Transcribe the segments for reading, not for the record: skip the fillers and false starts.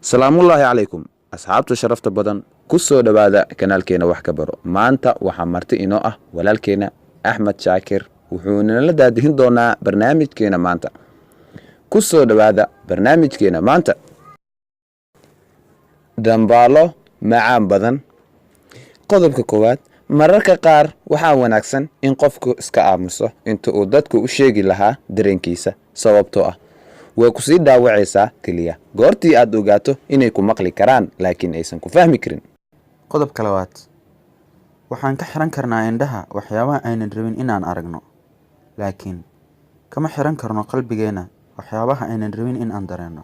Salaamullaahi calaykum, asxaabta sharafta badan, ku soo dhowaada kanaalkeena Wax Ka Baro. Maanta waxaa marti inoo ah walaalkeena Axmed Shaakir, wuxuu nala daadihin doonaa barnaamijkeena maanta. Ku soo dhowaada barnaamijkeena maanta, Dambaalo Macaan Badan. Qodobka koowaad: mararka qaar waxaa wanaagsan in qofku iska aamuso inta uu dadku u sheegi lahaa dareenkiisa, sababtoo ah way kusii dhaawacaysaa keliya goortii aad ogaato inay ku maqli karaan laakiin aysan ku fahmi karin. Qodobka labaad: waxaan ka xiran karnaa indhaha waxyaabaha aynan rabin inaan aragno, laakiin kama xiran karno qalbigeena waxyaabaha aynan rabin in aan dareenno.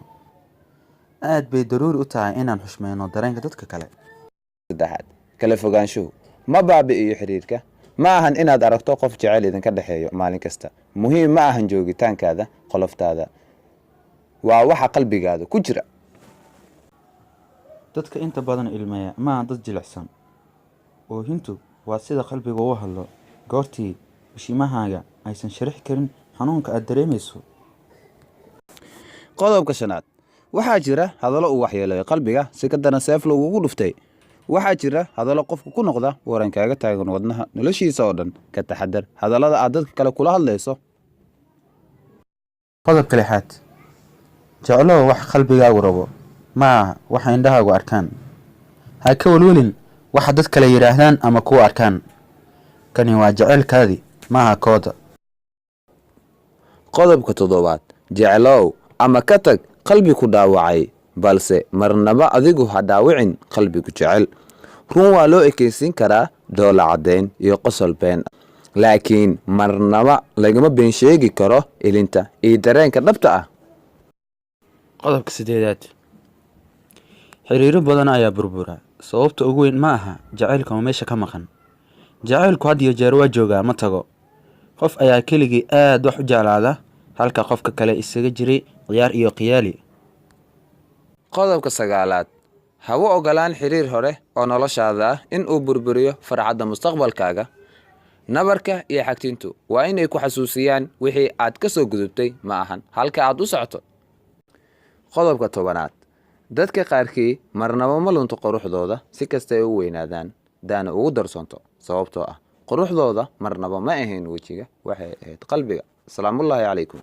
Aad bay daruuri u tahay inaan xushmeyno dareenka dadka kale. Saddexaad: kala fogaanshuhu ma baabi'iyo xiriirka. Ma ahan inaad aragto qof jecel idinka dhexeeyo maalin kasta. Muhiim ma ahan joogitaankaada qoloftaada, waa waxa qalbigaada ku jira. Dadka inta badan ilmeeya maaha dad jilicsan. Oohintu waa sida qalbigu u hadlo goortii bishimahaaga aysan sharixi karin xanuunka aad dareemayso. Qodobka shanaad: waxaa jira hadallo uu waxyeeleeyo qalbiga si ka daran seef lagugu dhuftay. Waxaa jira hadallo qofku ku noqda waran kaaga taagan wadnaha noloshiisa oo dhan. Ka taxadar hadallada aad dadka kale kula hadlayso. Qodobka lixaad: jeclow wax qalbigaagu rabo, ma aha waxa indhahaagu arkaan. Ha ka welwelin waxa dad kale yidhaahdaan ama kuwa arkaan. Kani waa jaceylkaadii, maaha kooda. Qodobka toddobaad: jeclow ama ka tag qalbi ku dhaawacay, balse marnaba adigu ha dhaawicin qalbigu jecel. Run waa loo ekeysiin karaa dhoola caddayn iyo qosol been, laakiin marnaba lagama been sheegi karo ilinta iyo dareenka dhabta ah. Qodobka sideedaad: xiriiro badan ayaa burbura. Sababta ugu weyn ma aha jacaylka oo meesha ka maqan. Jacaylku had iyo jeer waa joogaa, ma tago. Qof ayaa keligii aad wax u jeclaada, halka qofka kale isaga jiray ciyaar iyo khiyaali. Qodobka sagaalaad: ha u ogolaan xiriir hore oo noloshaada ah in uu burburiyo farxadda mustaqbalkaaga. Nabarka iyo xagtintu waa inay ku xasuusiyaan wixii aad ka soo gudubtay, ma ahan halka aad u socoto. Qodobka 10aad: dadka qaarkii marnaba ma lunto quruxdooda si kasta ay u weynaadaan, daana ugu darsanto, sababtoo ah quruxdooda marnaba ma ahayn wejiga, waxay ahayd qalbiga. Asalaamullaahi calaykum.